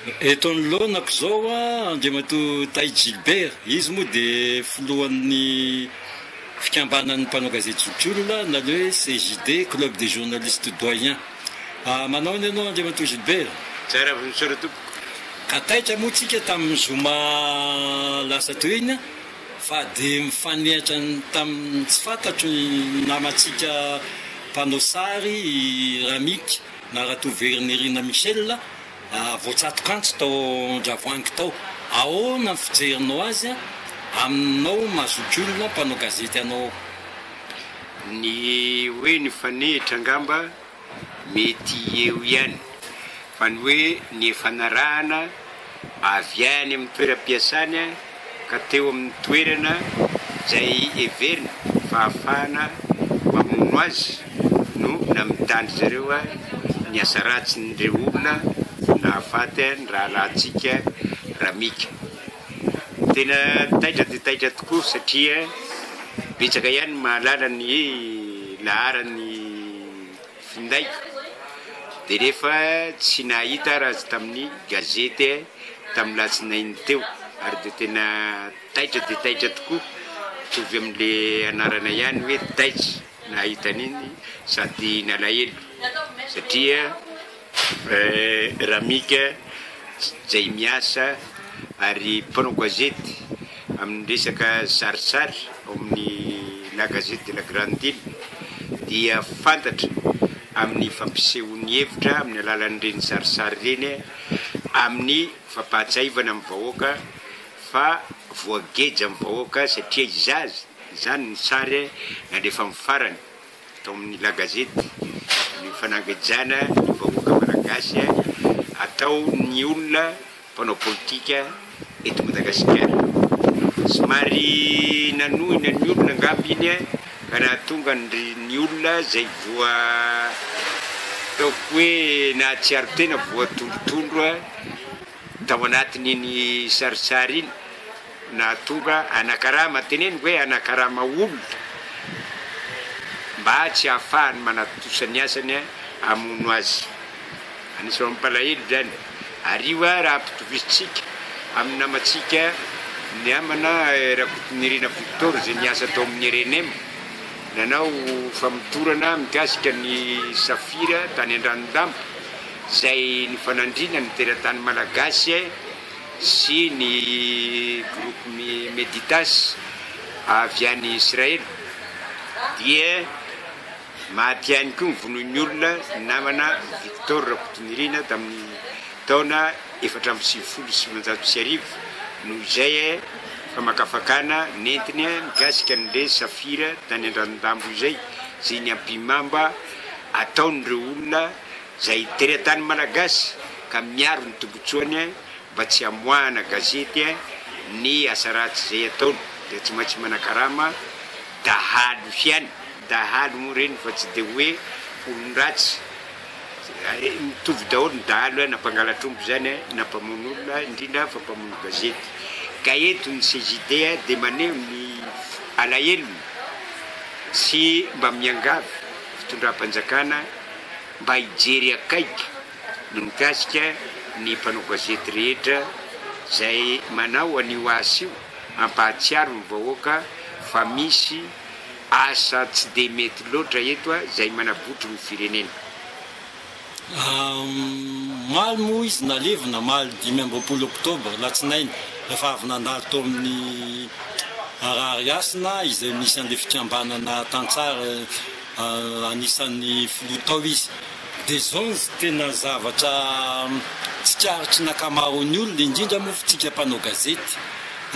Eto anoloanako izao Andriamatoa Tay Gilbert, izy moa dia filohan'ny fikambanan'ny mpanao gazety zokiolona na ny hoe CJD, Club des Journalistes Doyens. Manao ahoana ianao Andriamatoa Gilbert? Tsara avy misaotra tompoko. Ka taitra moa tsika tamin'ny zoma lasa teo iny fa dia mifanehatra tamin'ny tsy fantatro ny namantsika mpanao sary i Ramika na Ratovoherinirina Michel voatsatok'antsy tao Andravoahangy tao. Ahoana ny fijerinao azy aminao maha zokiolona mpanao gazety anao? Ny hoe nifanehitra angamba mety eo ihany fa ny hoe nifanarahana avy any amin'ny toeram-piasany ka teo amin'ny toerana izay heverina fa ahafahana mamono azy no namitandry zareo ny asa ratsin'ireo olona nahafaty ny rahalahintsika Ramika. Tena taitra dia taitra tokoa satria betsaka ihany ny mahalala ny laharan'ny findaiko dia nefa tsy nahita ary azy tamin'ny gazety tamin'ny latsinainy teo ary dia tena taitra dia taitra tokoa, mitovy amin'le anarana ihany hoe taitra nahita an'iny sady nalahelo satria Ramika izay miasa ary mpanao gazety amin'ny resaka sarisary ao amin'ny La Gazette de la Grande Ile dia fantatra amin'ny fampisehoany hevitra amin'ny alalan'ireny sarisary ireny amin'ny fampahatsiahivana amin'ny vahoaka fa voageja ny vahoaka satria izazy izany ny sary nalefa amin'ny farany tao amin'ny La Gazette ny fanangejana ny vahoaka malagasy ataon'ny olona mpanao politika eto Madagasikara. Somary nanohina ny olona angamba iny ka nahatonga ny olona izay voa ataoko hoe nahatsiaro tena voatondrotondro tao anatin'iny sarisary iny nahatonga hanakarama, teneniko hoe hanakarama olona mba tsy hahafahany manatontosa ny asany hamono azy. Anisan'ny mampalahelo izany. Ary io raha ampitovisintsika amin'ny namantsika namana Rakotonirina Victor izay niasa tao amin'ny rnm, nanao famotorana mikasika ny safira tany Andranondambo izay nifanandrina ny teratany malagasy sy ny groupe Meditas avy any Israely dia Maty ihany koa ny vonoin'ny olona ny namana Victor Rakotonirina tamin'ny taona 1994 noho izay famakafakana nentiny mikasika an'ilay safira tany Andranondambo izay, izay ny ampihimamba ataon'ireo olona izay teratany malagasy ka miaro ny tombotsoany mba tsy hamoahana gazety ny asa ratsy izay ataony dia tsy maintsy manakarama dahalo ihany. Dahalo moa ireny fa tsy dia hoe olon-dratsy. Mitovy daholo ny dahalo na mpangalatr'omby izany na mpamono olona indrindra fa mpamono gazety. Ka eto ny CJD dia maneho ny alahelony sy mba miangavy fitondram-panjakana mba hijery akaiky ny mikasika ny mpanao gazety rehetra izay manao an'io asa io hampahatsiaro ny vahoaka fa misy Asa tsy dia mety loatra eto izay manabotry ny firenena. Omaly moa izy nalevina, omaly 25 oktobra, alatsinainy, rehefa avy nandalo tao amin'ny Rarihasina izay misy an'ilay fikambanana tantsaha anisan'ny filoha tao izy. Dia izao no tena zavatra tsikaritry ny ankamaroan'ny olona, indrindra moa fa tsika mpanao gazety,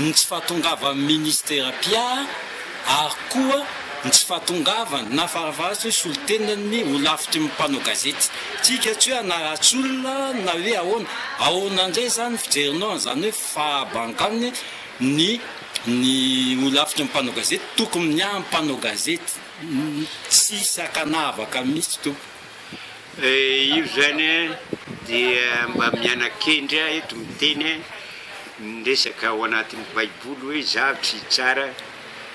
ny tsy fahatongavan'ny ministera mpiahy ary koa ny tsy fahatongavany na farafaharatsi hoe solontenan'ny holafitry ny mpanao gazety. Tsika tsy hoe hanaratsy olona na hoe ahoana. Ahoana indray izany ny fijerinao an'izany hoe fahabangany ny ny holafitry ny mpanao gazety? Tokony miahy ny mpanao gazety tsisy ankanavaka mihitsy tompoko. Io izany dia mba miana-kendry aho eto miteny ny resaka ao anatin'ny baiboly hoe izaho tsy hitsara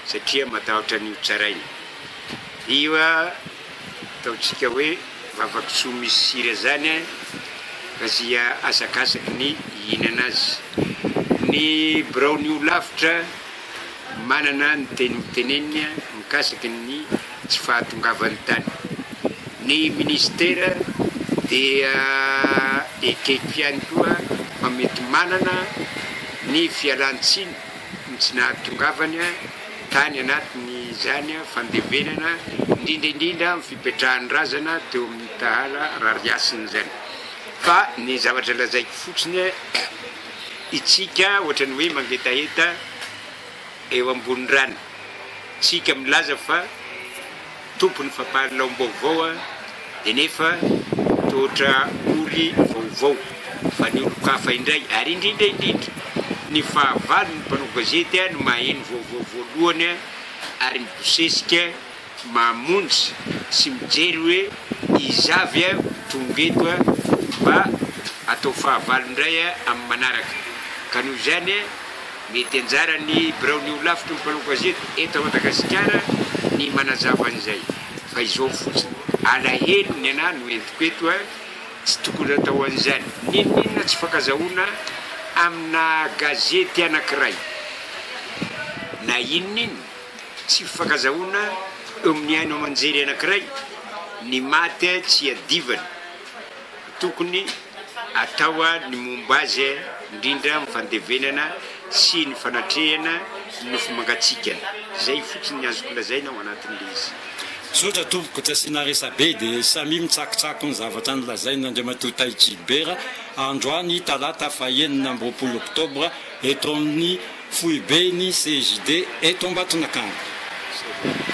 satria matahotra ny hotsaraina. Io ataontsika hoe vavakisoa misy sira izany. Fa dia asakasaky ny hihinana azy. Ny biraon'ny holafitra manana ny teny ho teneniny mikasika ny tsy fahatongavany tany. Ny minisitera dia ekeko ihany koa fa mety manana ny fialan-tsiny ny tsy nahatongavany tany anatin'izany fandevenana, indrindra indrindra amin'ny fipetrahan'ny razana teo amin'ny tahala Rarihasina izany. Fa ny zavatra lazaiko fotsiny, itsika ohatran'ny hoe mangetaheta eo ambony rano. Tsika milaza fa tompon'ny fampahalalam-baovao dia nefa toa ory vaovao fa ny olon-kafa indray ary indrindra indrindra ny fahavalon'ny mpanao gazety no maheno vaovao voalohany ary mibosesika mamonjy sy mijery hoe iza avy tonga eto mba atao fahavalo indray amin'ny manaraka ka noho izany Mety anjaran'ny biraon'ny holafitry ny mpanao gazety eto Madagasikara ny manazava an'izay fa izao fotsiny, alahelo ny anah no entiko eto a, tsy tokony atao an'izany n'inon'inona tsy fankazahoana amina gazety anankiray na inon'inona tsy fifankazahoana eo amin'ny haino aman-jery anankiray, ny maty tsy iadivana. Tokony atao ny momba azy indrindra amin'ny fandevenana sy ny fanatrehana ny nofo mangatsiakany. Izay fotsiny ny azoko lazaina ao anatin'ilay izy. Misaotra tompoko, tsy asiana resabe dia samia mitsakotsako ny zavatra nolazain' Andriamatoa Tay Gilbert androany talata faha 26 oktobra eto amin'ny foiben'ny CJD eto Ambatonakanga. Misaotra.